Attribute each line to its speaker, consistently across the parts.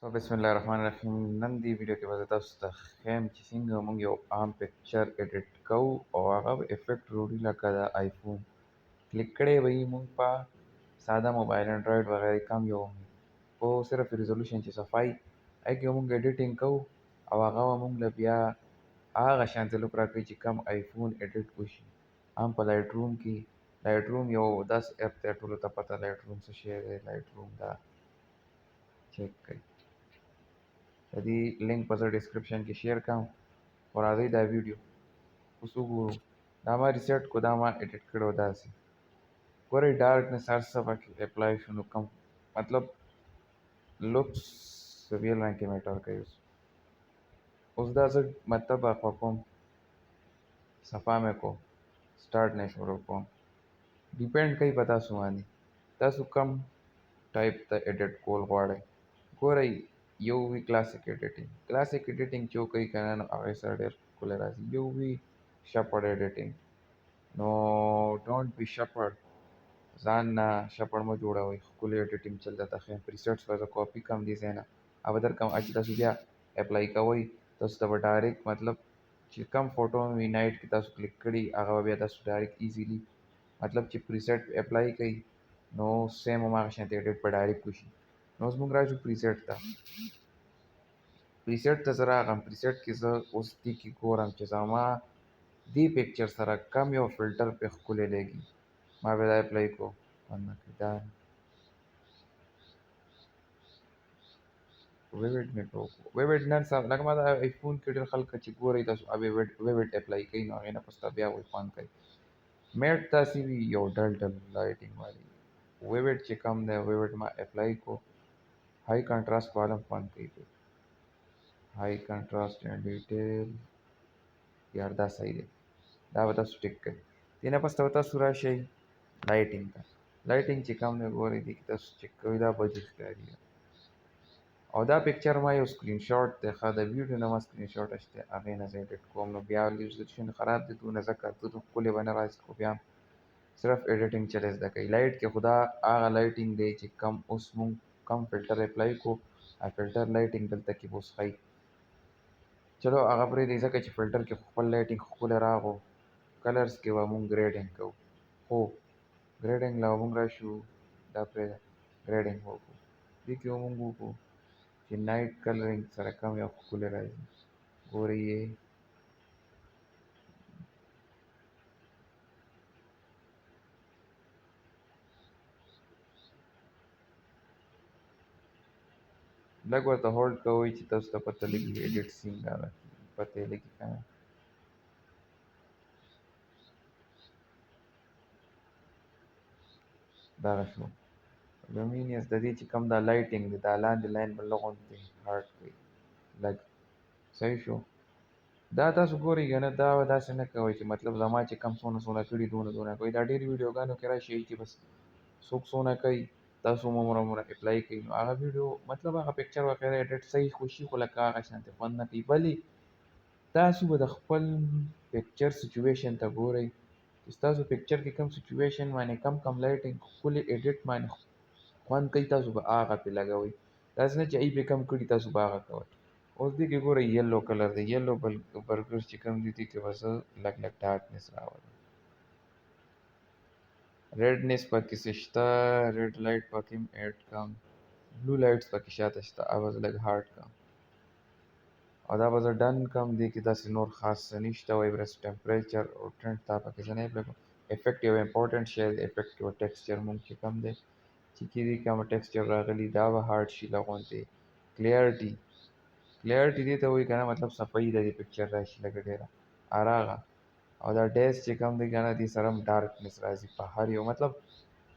Speaker 1: So بسم الله الرحمن الرحیم. نن دی ویډیو کې به زه تاسو ته ښیم چې څنګه موږ یو عام پکچر ایډیټ کوو او هغه به افیکټ وروړي لکه د آیفون کلیک کړی به یي. موږ په ساده موبایل انډرایډ وغیرہ کم یو په صرف ریزولوشن چې صفای هغې کې موږ ایډیټینګ کوو او هغه به موږ له بیا هغه شانتې لوک راکوي چې کم آیفون ایډیټ وشي. هم په لایټ روم کې، لایټ روم یو داسې اپ دی، ټولو ته پته لایټ روم څه شی دی. لایټ روم دا چیک کړئ، د دې لینک په زه ډسکرپشن کې شیر کوم. خو راځئ دا ویډیو اوس وګورو. دا ما ریسیټ کو، دا ما ایډیټ کړو. داسې ګورئ ډارکنس هر څه پکې اپلای شو، نو کم مطلب لوکس ریل رنګ کې میټر کوي. اوس دا زه مطلب اخوا کوم، صفا مې کو، سټارټ نه شروع کوم. ډیپند کوي په تاسو باندې، تاسو کم ټایپ ته ایډیټ کول غواړئ. ګورئ یو وی کلاسیک ایډیټینګ، کلاسیک ایډیټینګ چې وکړئ که نه نو هغې سره ډېر ښکلی راځي. یو وی شپړ ایډیټینګ، نو ډونټ بي شپړ، ځان نه شپړ مه جوړوئ. ښکلی ایډیټینګ چل درته ښیم. پریسیټس به زه کاپي کړم دې ځای نه، هغه به درکړم چې تاسو بیا اپلای کوئ. تاسو ته به ډایرکټ مطلب چې کم فوټو وي نایټ کې تاسو کلیک کړي هغه به بیا تاسو ډایرکټ ایزیلی مطلب چې پریسیټ اپلای کړئ نو سیم هماغه شانتې ایډیټ به ډایرکټ وشي. نو اوس موږ راشو پریسیټ ته. پریسیټ ته زه راغم، پریسیټ کې زه اوس دې کې ګورم چې زما دې پکچر سره کم یو فلټر پې ښکلی لګي. ما به دا اپلای کړو، دا ویوډ مې په وکړو. ویوډ نن سبا لکه ما د آیفون کې ډېر خلک چې ګورئ تاسو ویوډ اپلای کوي نو هغې نه پس ته بیا وایي خوند کوي. میټ داسې وي یو ډل ډل لایټینګ والی. ویوډ چې کم دی ویوډ ما اپلای کړو. های کنټراسټ والا هم خوند کوي پې، های کنټراسټ اینډ ډیټیل یار دا صحیح دی، دا به تاسو ټیک کړئ. دې نه پس ته به تاسو راشئ لایټینګ ته. لایټینګ چې کم دی ګورئ دې کې تاسو چیک کوئ دا بجې ښکاري. او دا پکچر ما یو سکرین شاټ دی، ښه د ویډیو نه ما سکرین شاټ اخیستی، هغې نه زه ایډیټ کوم. نو بیا ریزولوشن خراب دی دونه ځکه دونه ښکلی به نه راځي، خو بیا هم صرف ایډیټینګ چلی زده کوي. لایټ کې خو دا هغه لایټینګ دی چې کم اوس مونږ کم فلټر اپلای کړو، هغه فلټر لایټینګ دلته کې به اوس ښایي. چلو هغه پرېږدئ ځکه چې فلټر کې خو خپل لایټینګ ښکلی راغو. کلرز کې به مونږ ګریډینګ کوو، خو ګریډینګ له به مونږ راشو، دا پرېږده ګریډینګ به وکړو. دې کې به مونږ وکړو چې نایټ کلرینګ سره کم یو ښکلی راځي. ګورئ یې لږ ورته هولډ کوئ چې تاسو ته پته لګي ایډیټ څنګه هغه کېږي، پته یې لګي که نه. دغه شو لومینیس. د دې چې کوم دا لایټینګ دی دا لاندې لاین به لږ غوندې هارډ کوي لږ، صحیح شو. دا تاسو ګورئ که نه، دا به داسې نه کوئ چې مطلب زما چې کم څونه څونه کړي دونه دونه کوئ. دا ډېرې ویډیوګانو کې راشي چې بس څوک څونه کوي تاسو هم عمره عمره اپلای کوئ، نو هغه ویډیو مطلب هغه پکچر وغیرہ ایډیټ صحیح خو شي خو لکه هغه شانتې خوند نه کوي. بلې تاسو به د خپل پکچر سچویشن ته ګورئ چې ستاسو پکچر کې کوم سچویشن باندې کم کم لایټینګ ښکلې ایډیټ باندې خوند کوي تاسو به هغه پرې لګوئ. داسې نه چې ای پرې کم کړي تاسو به هغه کوئ. اوس دې کې ګورئ یلو کلر دی، یلو برګر چې کوم دي دې کې به زه لږ لږ ډارکنس راولم. ریډنس پکې څه شته، ریډ لایټ پکې هم ایډ کړم، بلو لایټس پکې شاته شته، هغه به زه لږ هارډ کړم او دا به زه ډن کړم. دې کې داسې نور خاص څه نشته. وایبرس ټمپریچر او ټرنډ دا پکې زه نه اپلای کوم. افیکټ یو امپورټنټ شی دی، افیکټ کې به ټیکسچر مونږ چې کوم دی چې کې دې کوم ټیکسچر راغلی دا به هارډ شي لږ غوندې. کلیئرټي، کلیئرټي دې ته وایي که نه مطلب صفایي د دې پکچر راشي لږه ډېره اراغه. او دا ډیز چې کوم دی که نه دې سره هم ډارکنس راځي په هر یو مطلب.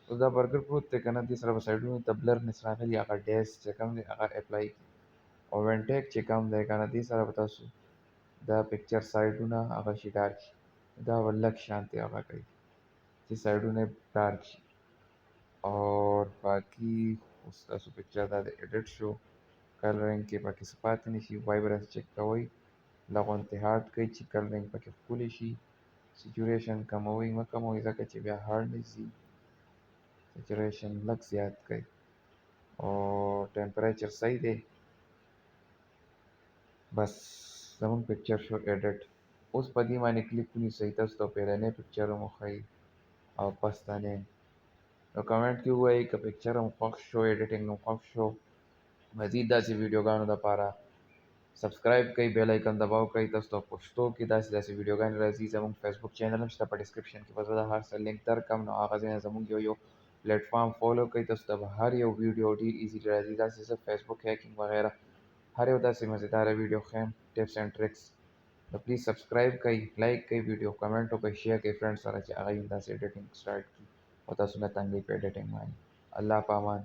Speaker 1: اوس دا برګر پروت دی که نه دې سره به سایډونو ته بلرنس راغلي، هغه ډیز چې کوم دی هغه اپلای کړي. او وینټیک چې کوم دی که نه دې سره به تاسو دا پکچر سایډونه هغه شي ډارک شي، دا به لږ شانتې هغه کوي چې سایډونه یې ډارک شي. او باقي اوس تاسو پکچر دا دی ایډیټ شو، کلرینګ کې پکې څه پاتې نه شي. وایبرنس چک کوئ، لږ غوندې هارډ کوئ چې کلرینګ پکې ښکلی شي. سچوریشن کموئ مه کموئ ځکه چې بیا هارډ نه ځي. سچوریشن لږ زیات کړئ. او ټمپریچر صحیح دی، بس زمونږ پکچر شو ایډیټ. اوس په دې باندې کلیک ونیسئ، تاسو ته پیرنی پکچر هم وښایي او پستنی. نو کمنټ کې ووایئ که پکچر هم خوښ شو، ایډیټینګ هم خوښ شو. مزید داسې ویډیوګانو دپاره سبسکرایب کړئ، بیل آیکن دباو کړئ. تاسو ته پښتو کې داسې داسې ویډیوګانې راځي. زموږ فیسبوک چینل هم شته، په ډسکرپشن کې به زه د هر څه لینک درکړم. نو هغه ځای نه زموږ یو یو پلیټ فارم فالو کړئ، تاسو ته به هر یو ویډیو ډېر ایزیلی راځي. داسې زه فیسبوک هیکینګ وغیره هر یو داسې مزیداره ویډیو ښیم، ټپس اینډ ټریکس. نو پلیز سبسکرایب کړئ، لایک کړئ ویډیو، کمنټ وکړئ، شیر کړئ فرینډ سره چې هغه هم داسې ایډیټینګ سټارټ کړي او تاسو نه تنګوي په ایډیټینګ باندې. الله په امان.